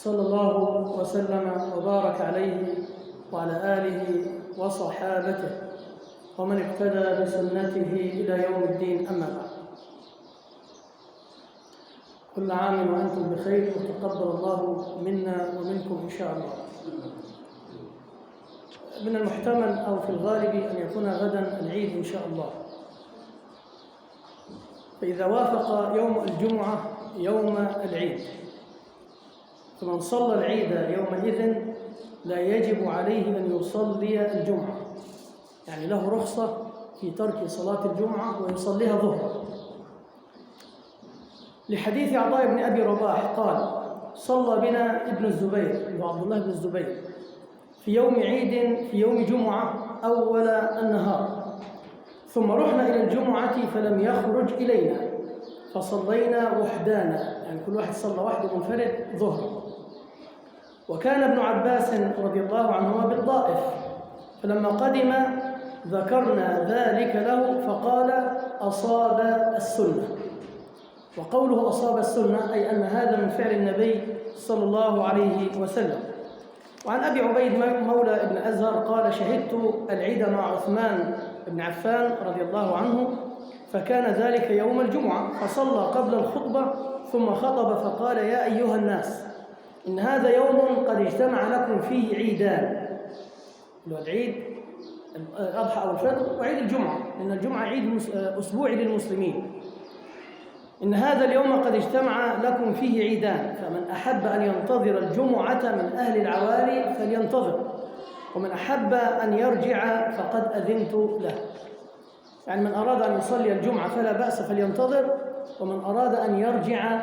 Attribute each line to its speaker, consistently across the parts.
Speaker 1: صلى الله وسلم وبارك عليه وعلى آله وصحابته ومن اقتدى بسنته إلى يوم الدين. أما بعد، كل عام وأنتم بخير، وتقبل الله منا ومنكم إن شاء الله. من المحتمل أو في الغالب أن يكون غدا العيد إن شاء الله، فإذا وافق يوم الجمعة يوم العيد فمن صلى العيد يومئذ لا يجب عليه أن يصلي الجمعة، يعني له رخصة في ترك صلاة الجمعة ويصليها ظهرا، لحديث عطاء بن أبي رباح قال: صلى بنا ابن الزبير، وعبد الله بن الزبير، في يوم عيد في يوم جمعة أول النهار، ثم رحنا إلى الجمعة فلم يخرج إلينا فصلينا وحدانا، يعني كل واحد صلى وحده منفرد ظهرا. وكان ابن عباس رضي الله عنهما بالطائف، فلما قدم ذكرنا ذلك له فقال: أصاب السنة. وقوله أصاب السنة أي أن هذا من فعل النبي صلى الله عليه وسلم. وعن أبي عبيد مولى ابن أزهر قال: شهدت العيد مع عثمان بن عفان رضي الله عنه، فكان ذلك يوم الجمعة، فصلى قبل الخطبة ثم خطب فقال: يا أيها الناس، إن هذا يوم قد اجتمع لكم فيه عيدان، اللي هو العيد الأضحى أو الفطر وعيد الجمعة، لأن الجمعة عيد أسبوعي للمسلمين. إن هذا اليوم قد اجتمع لكم فيه عيدان، فمن أحب أن ينتظر الجمعة من أهل العوالي فلينتظر، ومن أحب أن يرجع فقد أذنت له. يعني من أراد أن يصلي الجمعة فلا بأس فلينتظر، ومن أراد أن يرجع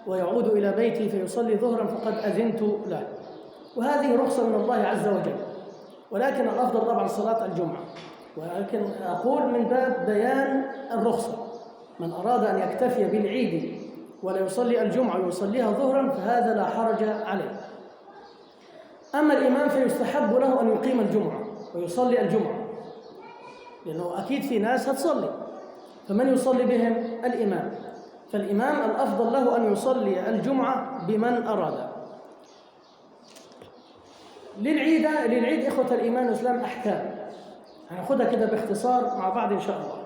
Speaker 1: ويعود إلى بيته فيصلي ظهرا فقد أذنت له. وهذه رخصة من الله عز وجل، ولكن الأفضل طبعا صلاة الجمعة، ولكن أقول من باب بيان الرخصة، من أراد أن يكتفي بالعيد ولا يصلي الجمعة ويصليها ظهرا فهذا لا حرج عليه. أما الإمام فيستحب له أن يقيم الجمعة ويصلي الجمعة، لأنه أكيد في ناس هتصلي، فمن يصلي بهم؟ الإمام. فالإمام الأفضل له أن يصلي الجمعة بمن أراد. للعيد إخوة الإيمان والإسلام أحكام، هناخدها كده باختصار مع بعض إن شاء الله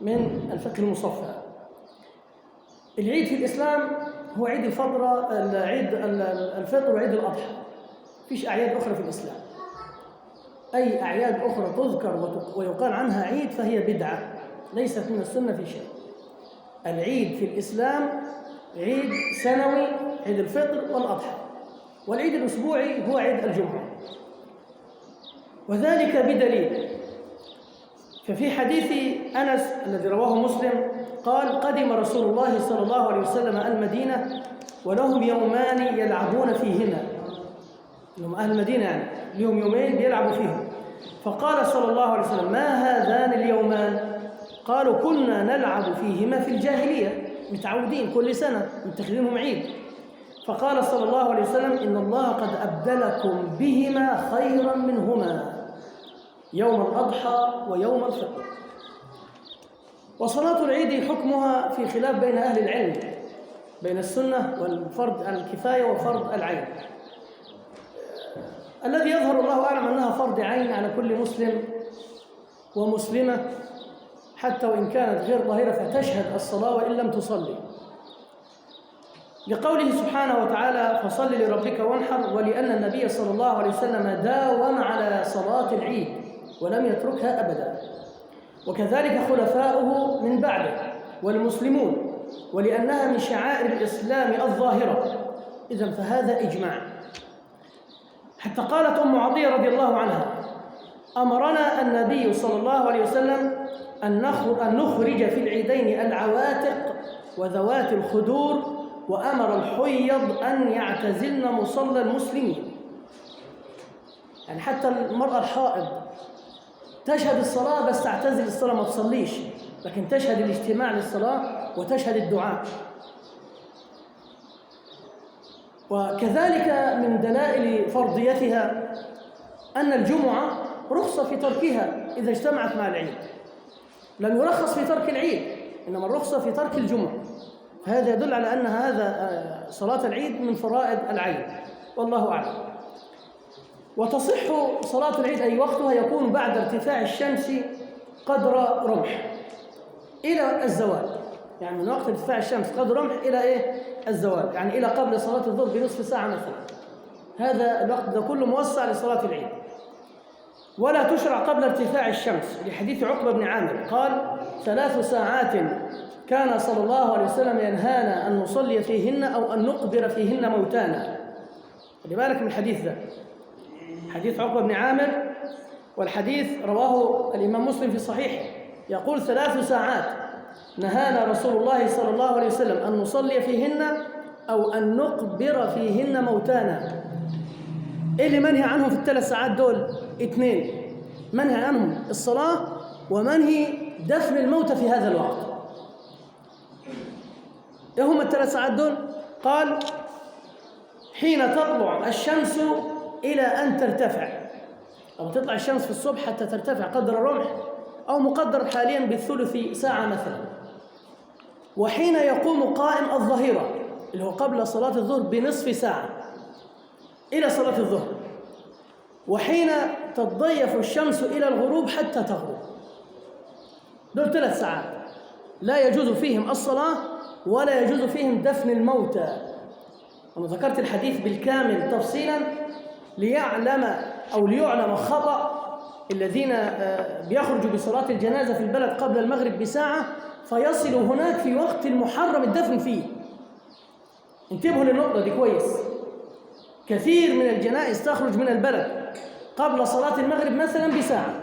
Speaker 1: من الفقه المصفى. العيد في الإسلام هو عيد الفطر، عيد الفطر وعيد الأضحى، فيش أعياد أخرى في الإسلام. أي أعياد أخرى تذكر ويقال عنها عيد فهي بدعة، ليست من السنة في شيء. العيد في الإسلام عيد سنوي، عيد الفطر والأضحى، والعيد الأسبوعي هو عيد الجمعة، وذلك بدليل. ففي حديث أنس الذي رواه مسلم قال: قدم رسول الله صلى الله عليه وسلم المدينة ولهم يومان يلعبون فيهما، لهم أهل المدينة يعني لهم يومين بيلعبوا فيهم. فقال صلى الله عليه وسلم: ما هذان اليومان؟ قالوا: كنا نلعب فيهما في الجاهلية، متعودين كل سنة متخذينهم عيد. فقال صلى الله عليه وسلم: إن الله قد أبدلكم بهما خيرا منهما، يوم الأضحى ويوم الفطر. وصلاة العيد حكمها في خلاف بين أهل العلم، بين السنة والفرض الكفاية وفرض العين. الذي يظهر الله أعلم أنها فرض عين على كل مسلم ومسلمة، حتى وإن كانت غير ظاهرة فتشهد الصلاة وإن لم تصلي، لقوله سبحانه وتعالى: فصل لربك وانحر، ولأن النبي صلى الله عليه وسلم داوم على صلاة العيد ولم يتركها أبدا، وكذلك خلفاؤه من بعده والمسلمون، ولأنها من شعائر الإسلام الظاهرة. إذن فهذا إجماع. حتى قالت أم عطية رضي الله عنها: أمرنا النبي صلى الله عليه وسلم أن نخرج في العيدين العواتق وذوات الخدور، وأمر الحيض أن يعتزلن مصلى المسلمين. يعني حتى المرأة الحائض تشهد الصلاة بس تعتزل الصلاة، ما تصليش، لكن تشهد الاجتماع للصلاة وتشهد الدعاء. وكذلك من دلائل فرضيتها أن الجمعة رخصة في تركها إذا اجتمعت مع العيد، لم يرخص في ترك العيد، إنما الرخصة في ترك الجمعة. هذا يدل على أن هذا صلاة العيد من فرائض العين. والله أعلم. وتصح صلاة العيد أي وقتها يكون بعد ارتفاع الشمس قدر رمح إلى الزوال، يعني من وقت ارتفاع الشمس قدر رمح إلى إيه؟ الزوال، يعني إلى قبل صلاة الظهر بنصف ساعة مثلا. هذا الوقت ده كله موسع لصلاة العيد. ولا تشرع قبل ارتفاع الشمس، لحديث عقبة بن عامر قال: 3 ساعات كان صلى الله عليه وسلم ينهانا أن نصلي فيهن أو أن نقبر فيهن موتانا. خلي بالك من الحديث ده، حديث عقبة بن عامر، والحديث رواه الإمام مسلم في صحيحه، يقول: 3 ساعات نهانا رسول الله صلى الله عليه وسلم أن نصلي فيهن أو أن نقبر فيهن موتانا. إيه اللي منهي عنهم في ال3 ساعات دول؟ 2، منهي عنهم الصلاة ومنهي دفن الموتى في هذا الوقت. إيه هم ال3 ساعات دول؟ قال: حين تطلع الشمس إلى أن ترتفع، أو تطلع الشمس في الصبح حتى ترتفع قدر الرمح، أو مقدر حاليا بالثلث ساعة مثلا. وحين يقوم قائم الظهيرة اللي هو قبل صلاة الظهر بنصف ساعة إلى صلاة الظهر. وحين تتضيف الشمس إلى الغروب حتى تغرب. دول 3 ساعات لا يجوز فيهم الصلاة ولا يجوز فيهم دفن الموتى. أنا ذكرت الحديث بالكامل تفصيلا ليعلم أو ليعلم خطأ الذين بيخرجوا بصلاة الجنازة في البلد قبل المغرب بساعة فيصلوا هناك في وقت المحرم الدفن فيه. انتبهوا للنقطة دي كويس. كثير من الجنائز تخرج من البلد قبل صلاة المغرب مثلا بساعة،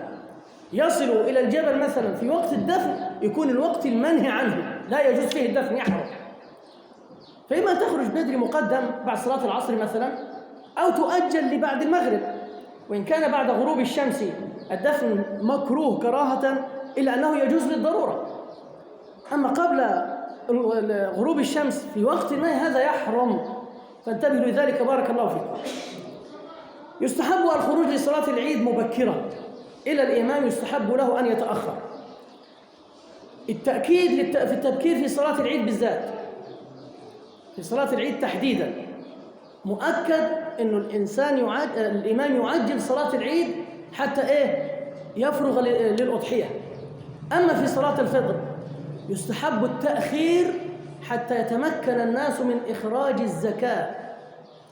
Speaker 1: يصلوا إلى الجبل مثلا في وقت الدفن، يكون الوقت المنهي عنه لا يجوز فيه الدفن، يحرم. فإما تخرج بدري مقدم بعد صلاة العصر مثلا، أو تؤجل لبعد المغرب، وإن كان بعد غروب الشمس الدفن مكروه كراهة إلا أنه يجوز للضرورة. أما قبل غروب الشمس في وقت ما هذا يحرم، فانتبهوا لذلك بارك الله فيكم. يستحب الخروج لصلاة العيد مبكرا إلى الإمام، يستحب له أن يتأخر. التأكيد في التبكير في صلاة العيد بالذات، في صلاة العيد تحديدا، مؤكد إنه الإنسان الإمام يعجل صلاة العيد حتى إيه؟ يفرغ للأضحية. أما في صلاة الفطر يستحب التأخير حتى يتمكن الناس من إخراج الزكاة،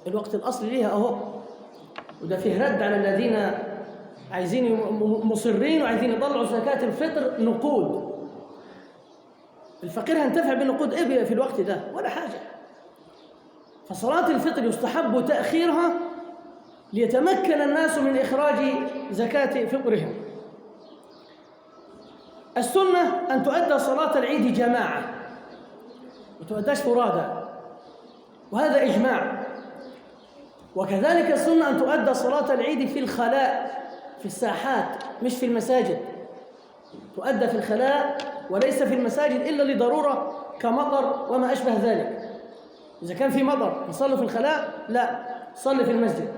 Speaker 1: الوقت الأصلي ليها أهو. وده فيه رد على الذين عايزين مصرين وعايزين يطلعوا زكاة الفطر نقود. الفقير هينتفع بالنقود إيه في الوقت ده؟ ولا حاجة. فصلاة الفطر يستحب تأخيرها ليتمكن الناس من إخراج زكاة فطرهم. السنة أن تؤدى صلاة العيد جماعة، ما تؤداش فرادى، وهذا إجماع. وكذلك السنة أن تؤدى صلاة العيد في الخلاء، في الساحات، مش في المساجد. تؤدى في الخلاء وليس في المساجد إلا لضرورة كمطر وما أشبه ذلك. إذا كان في مطر نصلي في الخلاء؟ لا، صلي في المسجد.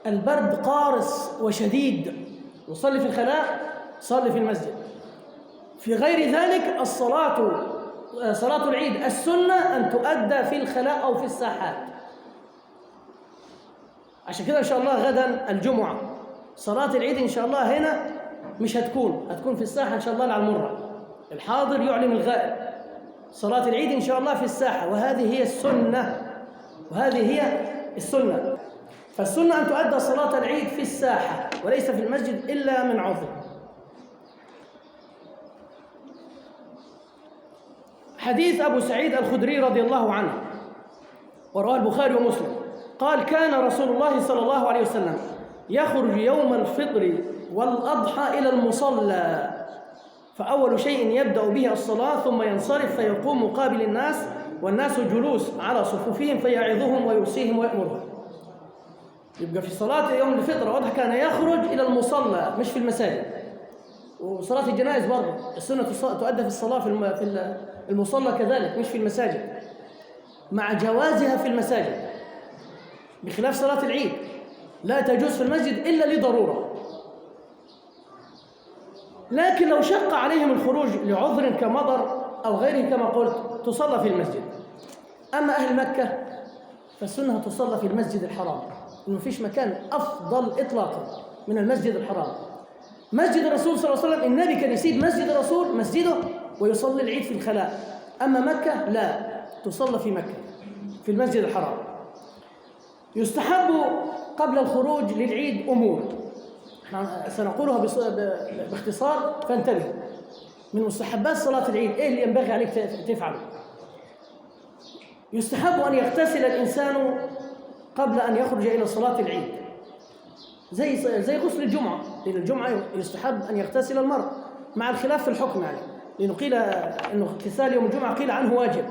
Speaker 1: البرد قارس وشديد، نصلي في الخلاء؟ صلي في المسجد. في غير ذلك الصلاة، صلاة العيد السنة أن تؤدى في الخلاء أو في الساحات. عشان كده إن شاء الله غدا الجمعة صلاة العيد إن شاء الله هنا مش هتكون في الساحة إن شاء الله على المرة. الحاضر يعلم الغائب. صلاة العيد إن شاء الله في الساحة، وهذه هي السنة، وهذه هي السنة. فالسنة أن تؤدى صلاة العيد في الساحة وليس في المسجد إلا من عذر. حديث أبو سعيد الخدري رضي الله عنه ورواه البخاري ومسلم قال: كان رسول الله صلى الله عليه وسلم يخرج يوم الفطر والأضحى إلى المصلى، فأول شيء يبدأ به الصلاة، ثم ينصرف فيقوم مقابل الناس والناس جلوس على صفوفهم فيعظهم ويوصيهم ويأمرهم. يبقى في صلاة يوم الفطر والأضحى كان يخرج إلى المصلى مش في المساجد. وصلاة الجنائز برضه السنة تؤدى في الصلاة في المصلى كذلك، مش في المساجد، مع جوازها في المساجد، بخلاف صلاة العيد لا تجوز في المسجد إلا لضرورة. لكن لو شق عليهم الخروج لعذر كمطر أو غيره كما قلت تصلى في المسجد. أما أهل مكة فالسنة تصلى في المسجد الحرام، إنه فيش مكان أفضل إطلاقا من المسجد الحرام. مسجد الرسول صلى الله عليه وسلم، النبي كان يسيب مسجد الرسول مسجده ويصلي العيد في الخلاء. أما مكة لا تصلى في مكة في المسجد الحرام. يستحب قبل الخروج للعيد أمور سنقولها باختصار فانتبهوا. من مستحبات صلاة العيد إيه اللي ينبغي عليك تفعله؟ يستحب أن يغتسل الإنسان قبل أن يخرج إلى صلاة العيد، زي غسل الجمعة، لأن الجمعة يستحب أن يغتسل المرء، مع الخلاف في الحكم يعني، لأنه قيل أنه اغتسال يوم الجمعة قيل عنه واجب،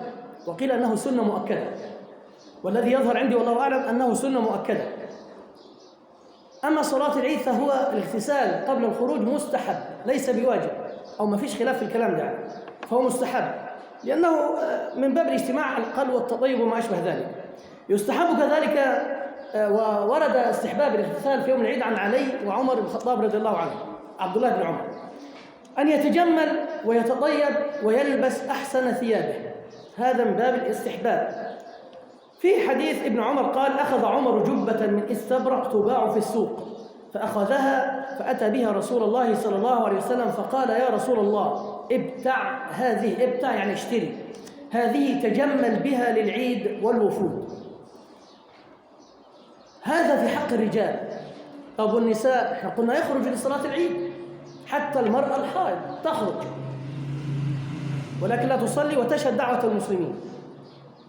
Speaker 1: وقيل أنه سنة مؤكدة، والذي يظهر عندي والله أعلم أنه سنة مؤكدة. أما صلاة العيد فهو الاغتسال قبل الخروج مستحب ليس بواجب، أو ما فيش خلاف في الكلام ده يعني، فهو مستحب لأنه من باب الاجتماع على الأقل والتطيب وما أشبه ذلك. يستحب كذلك، وورد استحباب الاغتسال في يوم العيد عن علي وعمر بن الخطاب رضي الله عنه، عبد الله بن عمر، أن يتجمل ويتطيب ويلبس أحسن ثيابه، هذا من باب الاستحباب. في حديث ابن عمر قال: أخذ عمر جبة من استبرق تباع في السوق، فأخذها فأتى بها رسول الله صلى الله عليه وسلم فقال: يا رسول الله ابتع هذه، ابتع يعني اشتري هذه، تجمل بها للعيد والوفود. هذا في حق الرجال. طب والنساء؟ احنا قلنا يخرج لصلاة العيد، حتى المرأة الحائض تخرج، ولكن لا تصلي وتشهد دعوة المسلمين.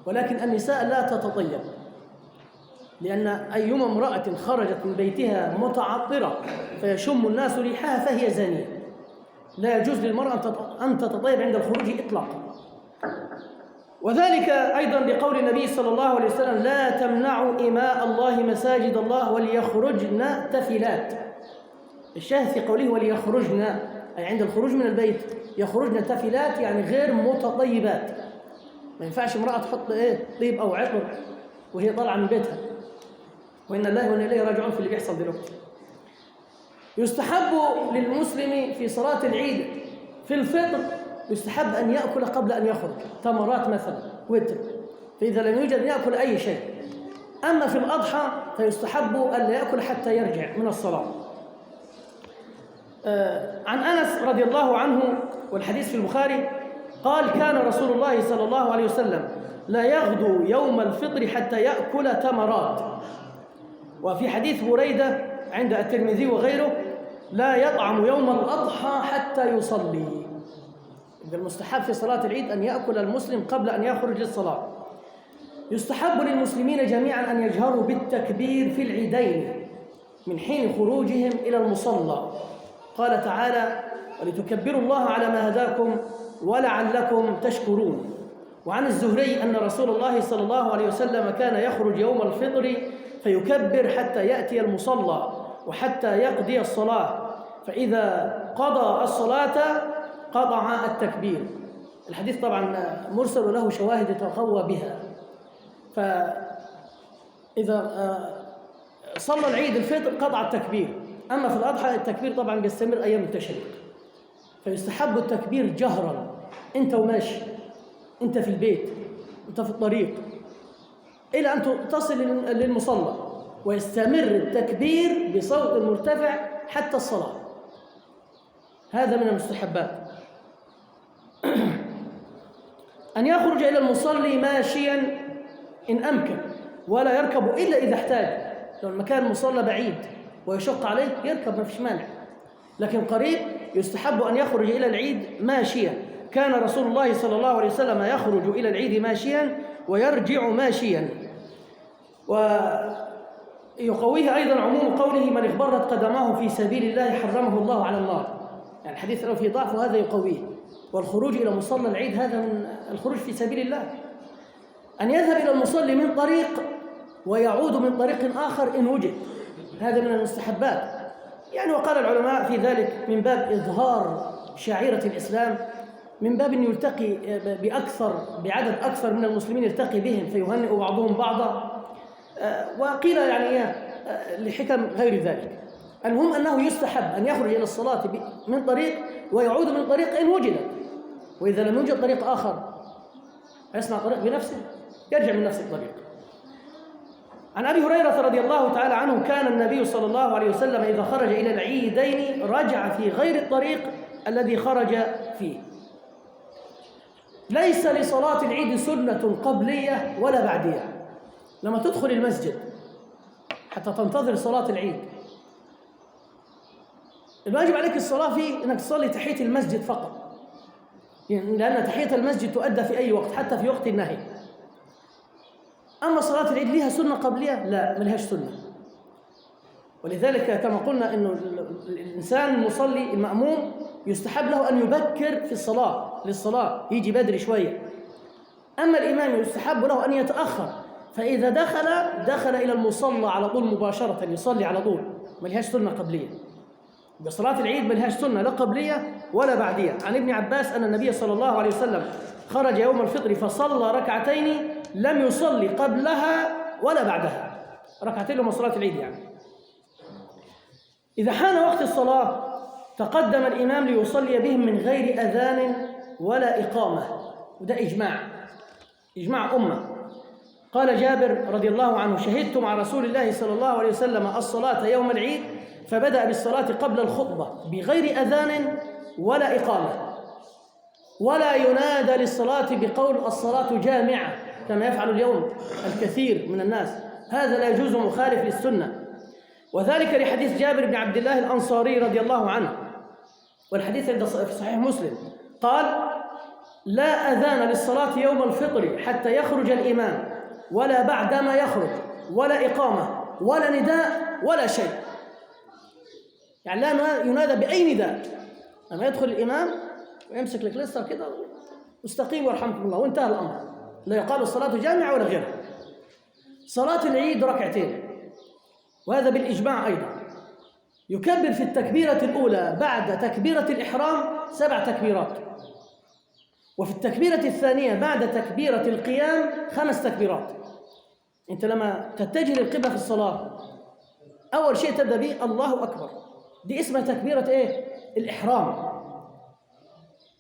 Speaker 1: ولكن النساء لا تتطيب، لأن أيما امرأة خرجت من بيتها متعطرة فيشم الناس ريحها فهي زانية. لا يجوز للمرأة أن تتطيب عند الخروج إطلاقا. وذلك أيضا بقول النبي صلى الله عليه وسلم: لا تمنعوا إماء الله مساجد الله وليخرجن تفلات. الشاهد في قوله وليخرجن، أي عند الخروج من البيت يخرجن تفلات، يعني غير متطيبات. ما ينفعش امرأة تحط طيب أو عطر وهي طالعة من بيتها، وإن الله وإنا إليه راجعون في اللي بيحصل دلوقتي. يستحب للمسلم في صلاة العيد في الفطر يستحب أن يأكل قبل أن يخرج، تمرات مثلا، وتر، فإذا لم يوجد يأكل أي شيء. أما في الأضحى فيستحب ألا يأكل حتى يرجع من الصلاة. عن أنس رضي الله عنه، والحديث في البخاري، قال: كان رسول الله صلى الله عليه وسلم لا يغدو يوم الفطر حتى يأكل تمرات. وفي حديث بريدة عند الترمذي وغيره: لا يطعم يوم الأضحى حتى يصلي. المستحب في صلاة العيد أن يأكل المسلم قبل أن يخرج للصلاة. يستحب للمسلمين جميعا أن يجهروا بالتكبير في العيدين من حين خروجهم إلى المصلى. قال تعالى: ولتكبروا الله على ما هداكم ولعلكم تشكرون. وعن الزهري أن رسول الله صلى الله عليه وسلم كان يخرج يوم الفطر فيكبر حتى يأتي المصلى وحتى يقضي الصلاة، فإذا قضى الصلاة قطع التكبير. الحديث طبعا مرسل وله شواهد يتقوى بها. فإذا صلى العيد الفطر قطع التكبير، أما في الأضحى التكبير طبعا بيستمر أيام التشريق. فيستحب التكبير جهرا، أنت وماشي، أنت في البيت، أنت في الطريق، إلى أن تصل للمصلى، ويستمر التكبير بصوت مرتفع حتى الصلاة. هذا من المستحبات. أن يخرج إلى المصلي ماشيا إن أمكن، ولا يركب إلا إذا احتاج. لو المكان المصلى بعيد ويشق عليه يركب، ما فيش مانع، لكن قريب يستحب أن يخرج إلى العيد ماشيا. كان رسول الله صلى الله عليه وسلم يخرج إلى العيد ماشيا ويرجع ماشيا. ويقويه أيضا عموم قوله: من اغبرت قدماه في سبيل الله حرمه الله على النار. يعني الحديث لو فيه ضعف وهذا يقويه. والخروج إلى مصلى العيد هذا من الخروج في سبيل الله. أن يذهب إلى المصلي من طريق ويعود من طريق آخر إن وجد، هذا من المستحبات. يعني وقال العلماء في ذلك من باب إظهار شعيرة الإسلام، من باب أن يلتقي بعدد أكثر من المسلمين، يلتقي بهم فيهنئ بعضهم بعضا. وقيل يعني لحكم غير ذلك. المهم أنه يستحب أن يخرج إلى الصلاة من طريق ويعود من طريق إن وجدت، وإذا لم يوجد طريق آخر يصنع طريق بنفسه، يرجع من نفس الطريق. عن أبي هريرة رضي الله تعالى عنه كان النبي صلى الله عليه وسلم إذا خرج إلى العيدين رجع في غير الطريق الذي خرج فيه. ليس لصلاة العيد سنة قبلية ولا بعدية. لما تدخل المسجد حتى تنتظر صلاة العيد، الواجب عليك الصلاة فيه أنك تصلي تحية المسجد فقط، لأن تحية المسجد تؤدى في أي وقت حتى في وقت النهي. أما صلاة العيد لها سنة قبلية؟ لا، ما لهاش سنة. ولذلك كما قلنا أنه الإنسان المصلي المأموم يستحب له أن يبكر في الصلاة، للصلاة يجي بدري شوية. أما الإمام يستحب له أن يتأخر، فإذا دخل إلى المصلى على طول مباشرة، يصلي على طول، ما لهاش سنة قبلية. بصلاة العيد ما لهاش سنة لا قبلية ولا بعدية. عن ابن عباس أن النبي صلى الله عليه وسلم خرج يوم الفطر فصلى ركعتين لم يصلي قبلها ولا بعدها، ركعتين لهم صلاة العيد يعني. إذا حان وقت الصلاة تقدم الإمام ليصلي بهم من غير أذان ولا إقامة، وده إجماع، إجماع أمة. قال جابر رضي الله عنه: شهدت مع رسول الله صلى الله عليه وسلم الصلاة يوم العيد فبدأ بالصلاة قبل الخطبة بغير أذان ولا إقامة، ولا ينادى للصلاة بقول الصلاة جامعة كما يفعل اليوم الكثير من الناس، هذا لا يجوز، مخالف للسنة. وذلك لحديث جابر بن عبد الله الأنصاري رضي الله عنه، والحديث عند في صحيح مسلم، قال: لا أذان للصلاة يوم الفطر حتى يخرج الإمام، ولا بعدما يخرج، ولا إقامة ولا نداء ولا شيء. يعني لا ينادى بأي نداء، لما يدخل الإمام ويمسك الكليستر كده مستقيم ويرحمكم الله وانتهى الأمر، لا يقال الصلاة جامعة ولا غيرها. صلاة العيد ركعتين، وهذا بالإجماع أيضا. يكبر في التكبيرة الأولى بعد تكبيرة الإحرام 7 تكبيرات، وفي التكبيرة الثانية بعد تكبيرة القيام 5 تكبيرات. أنت لما تتجه للقبلة في الصلاة أول شيء تبدأ به الله أكبر، دي اسمها تكبيرة إيه؟ الإحرام.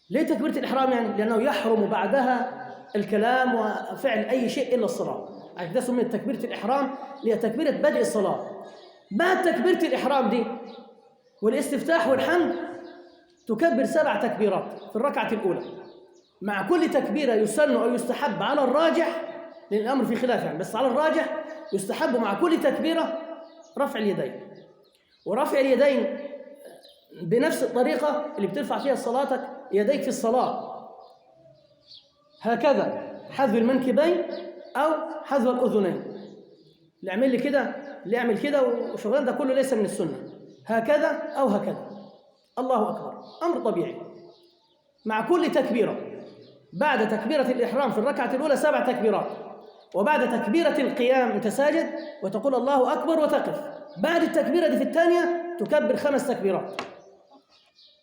Speaker 1: ليه تكبيرة الإحرام يعني؟ لأنه يحرم بعدها الكلام وفعل أي شيء إلا الصلاة، عشان كده سميت تكبيرة الإحرام، اللي هي تكبيرة بدء الصلاة. بعد تكبيرة الإحرام دي والاستفتاح والحمد تكبر 7 تكبيرات في الركعة الأولى، مع كل تكبيرة يسن أو يستحب على الراجح، لأن الأمر في خلاف يعني، بس على الراجح يستحب مع كل تكبيرة رفع اليدين. ورفع اليدين بنفس الطريقة اللي بترفع فيها صلاتك يديك في الصلاة، هكذا حذو المنكبين أو حذو الأذنين. اللي يعمل لي كده، اللي يعمل كده، وشغلان ده كله ليس من السنة، هكذا أو هكذا. الله أكبر، أمر طبيعي. مع كل تكبيرة بعد تكبيرة الإحرام في الركعة الأولى 7 تكبيرات، وبعد تكبيرة القيام أنت ساجد وتقول الله أكبر وتقف، بعد التكبيرة دي في الثانية تكبر 5 تكبيرات.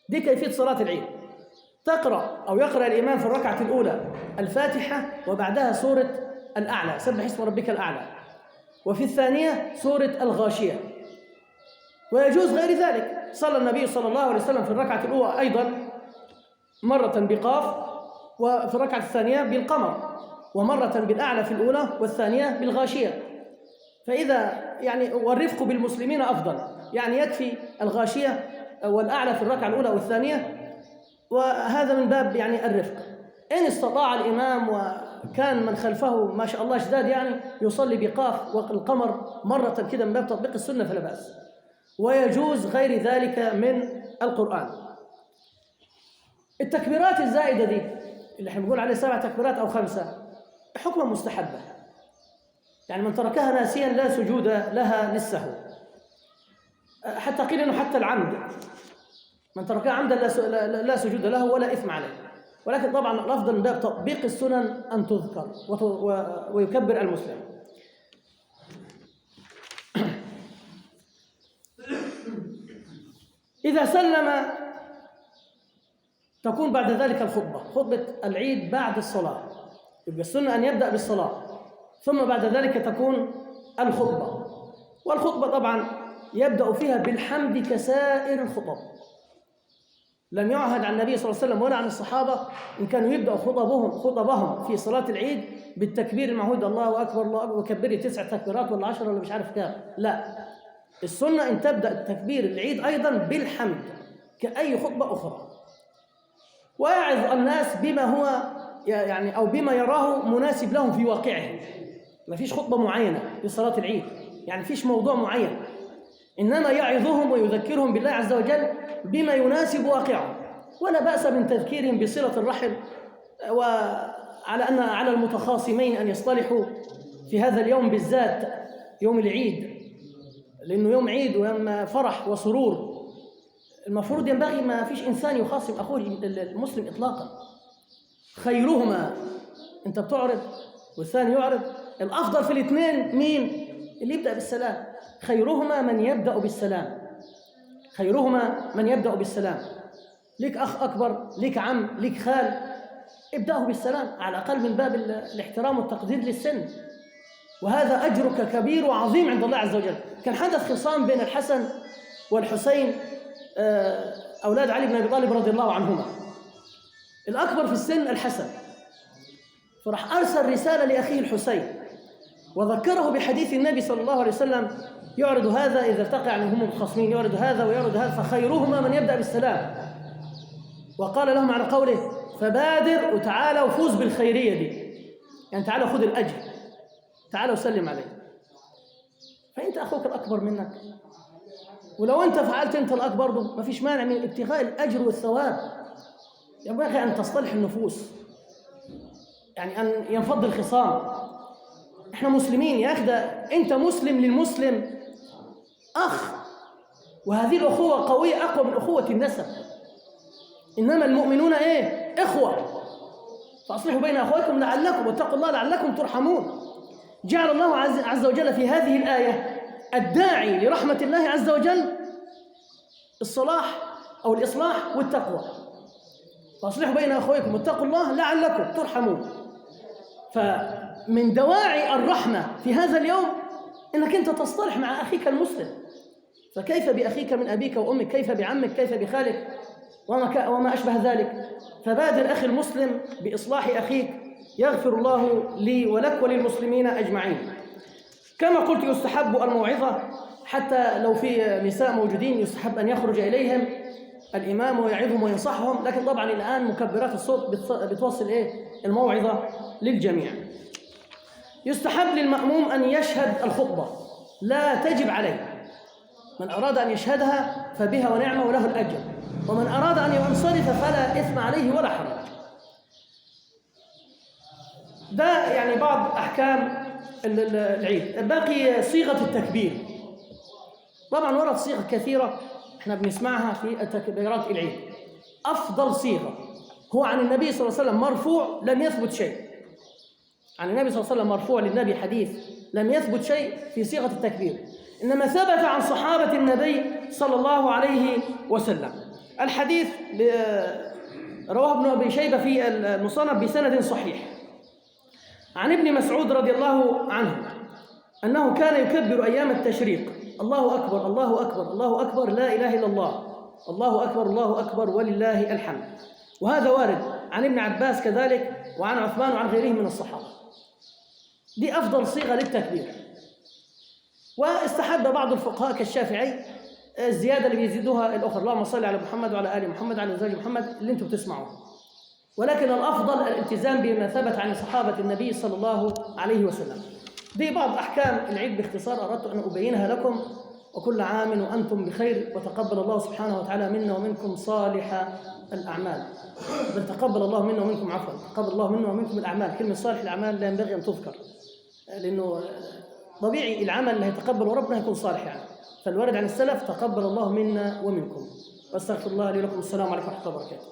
Speaker 1: دي كيفية صلاة العيد. تقرأ أو يقرأ الإمام في الركعة الأولى الفاتحة وبعدها سورة الأعلى، سبح اسم ربك الأعلى، وفي الثانية سورة الغاشية. ويجوز غير ذلك. صلى النبي صلى الله عليه وسلم في الركعة الأولى أيضا مرة بقاف، وفي الركعة الثانية بالقمر، ومرة بالأعلى في الأولى والثانية بالغاشية. فإذا يعني والرفق بالمسلمين أفضل، يعني يكفي الغاشية والأعلى في الركعة الأولى والثانية، وهذا من باب يعني الرفق. إن استطاع الإمام وكان من خلفه ما شاء الله شداد يعني يصلي بقاف والقمر مرة كده من باب تطبيق السنة فلا بأس. ويجوز غير ذلك من القرآن. التكبيرات الزائدة دي اللي احنا بنقول عليها 7 تكبيرات أو 5 حكمة مستحبة، يعني من تركها ناسيا لا سجود لها للسهو، حتى قيل إنه حتى العمد، من تركها عمدا لا سجود له ولا إثم عليه. ولكن طبعا الأفضل من باب تطبيق السنن أن تذكر ويكبر المسلم. إذا سلم تكون بعد ذلك الخطبة، خطبة العيد بعد الصلاة. يبقى السنة أن يبدأ بالصلاة ثم بعد ذلك تكون الخطبة. والخطبة طبعا يبدأ فيها بالحمد كسائر الخطب، لم يعهد عن النبي صلى الله عليه وسلم ولا عن الصحابة إن كانوا يبدأوا خطبهم في صلاة العيد بالتكبير المعهود، الله أكبر الله أكبر، وكبري 9 تكبيرات ولا 10 ولا مش عارف كام. لا، السنة أن تبدأ التكبير العيد أيضا بالحمد كأي خطبة أخرى، ويعظ الناس بما هو يعني أو بما يراه مناسب لهم في واقعهم. ما فيش خطبة معينة في صلاة العيد، يعني فيش موضوع معين، إنما يعظهم ويذكرهم بالله عز وجل بما يناسب واقعهم. ولا بأس من تذكيرهم بصلة الرحم، وعلى أن على المتخاصمين أن يصطلحوا في هذا اليوم بالذات، يوم العيد، لأنه يوم عيد ويوم فرح وسرور. المفروض ينبغي ما فيش إنسان يخاصم أخوه المسلم إطلاقا. خيرهما، أنت بتعرض والثاني يعرض، الأفضل في الاثنين مين؟ اللي يبدأ بالسلام. خيرهما من يبدأ بالسلام، خيرهما من يبدأ بالسلام. ليك أخ أكبر، ليك عم، ليك خال، ابدأه بالسلام على الأقل من باب الاحترام والتقدير للسن، وهذا أجرك كبير وعظيم عند الله عز وجل. كان حدث خصام بين الحسن والحسين، أولاد علي بن أبي طالب رضي الله عنهما. الأكبر في السن الحسن، فراح أرسل رسالة لأخيه الحسين وذكره بحديث النبي صلى الله عليه وسلم، يعرض هذا إذا التقى، يعني هم متخاصمين، يعرض هذا ويعرض هذا، فخيرهما من يبدأ بالسلام. وقال لهم على قوله: فبادر وتعالى وفوز بالخيرية دي، يعني تعالى خذ الأجر، تعالى وسلم عليه. فأنت أخوك الأكبر منك، ولو أنت فعلت أنت الأكبر برضه ما فيش مانع من ابتغاء الأجر والثواب. ينبغي أن تصطلح النفوس، يعني أن ينفض الخصام. إحنا مسلمين يا أخي، ده أنت مسلم للمسلم أخ، وهذه الأخوة قوية أقوى من أخوة النسب. إنما المؤمنون إيه؟ إخوة، فأصلحوا بين أخويكم لعلكم، واتقوا الله لعلكم ترحمون. جعل الله عز وجل في هذه الآية الداعي لرحمة الله عز وجل الصلاح أو الإصلاح والتقوى. فأصلحوا بين أخويكم واتقوا الله لعلكم ترحمون. فمن دواعي الرحمة في هذا اليوم إنك أنت تصطلح مع أخيك المسلم. فكيف بأخيك من أبيك وأمك، كيف بعمك، كيف بخالك، وما أشبه ذلك. فبادر أخي المسلم بإصلاح أخيك، يغفر الله لي ولك وللمسلمين أجمعين. كما قلت يستحب الموعظة، حتى لو في نساء موجودين يستحب أن يخرج إليهم الإمام ويعظهم وينصحهم، لكن طبعا الآن مكبرات الصوت بتوصل إيه الموعظة للجميع. يستحب للمأموم أن يشهد الخطبة، لا تجب عليه، من أراد أن يشهدها فبها ونعمة وله الأجر، ومن أراد أن ينصرف فلا إثم عليه ولا حرج. ده يعني بعض أحكام العيد. باقي صيغة التكبير، طبعا ورد صيغ كثيرة احنا بنسمعها في تكبيرات العيد. أفضل صيغة هو عن النبي صلى الله عليه وسلم مرفوع لم يثبت شيء، عن النبي صلى الله عليه وسلم مرفوع للنبي حديث لم يثبت شيء في صيغة التكبير، إنما ثبت عن صحابة النبي صلى الله عليه وسلم. الحديث رواه ابن أبي شيبة في المصنف بسند صحيح عن ابن مسعود رضي الله عنه أنه كان يكبر أيام التشريق: الله أكبر الله أكبر الله أكبر لا إله إلا الله الله أكبر الله أكبر ولله الحمد. وهذا وارد عن ابن عباس كذلك وعن عثمان وعن غيرهم من الصحابة. دي أفضل صيغة للتكبير. واستحب بعض الفقهاء كالشافعي الزيادة اللي بيزيدوها الأخرى: اللهم صل على محمد وعلى آل محمد وعلى أزواج محمد، اللي أنتم بتسمعوه. ولكن الأفضل الالتزام بما ثبت عن صحابة النبي صلى الله عليه وسلم. دي بعض أحكام العيد باختصار أردت أن أبينها لكم. وكل عام وأنتم بخير، وتقبل الله سبحانه وتعالى منا ومنكم صالح الأعمال. بل تقبل الله منا ومنكم، عفوا، تقبل الله منا ومنكم الأعمال. كلمة صالح الأعمال لا ينبغي أن تذكر، لأنه طبيعي العمل اللي هيتقبله ربنا يكون صالح يعني. فالوارد عن السلف تقبل الله منا ومنكم. واستغفر الله لي ولكم. السلام عليكم ورحمة الله وبركاته.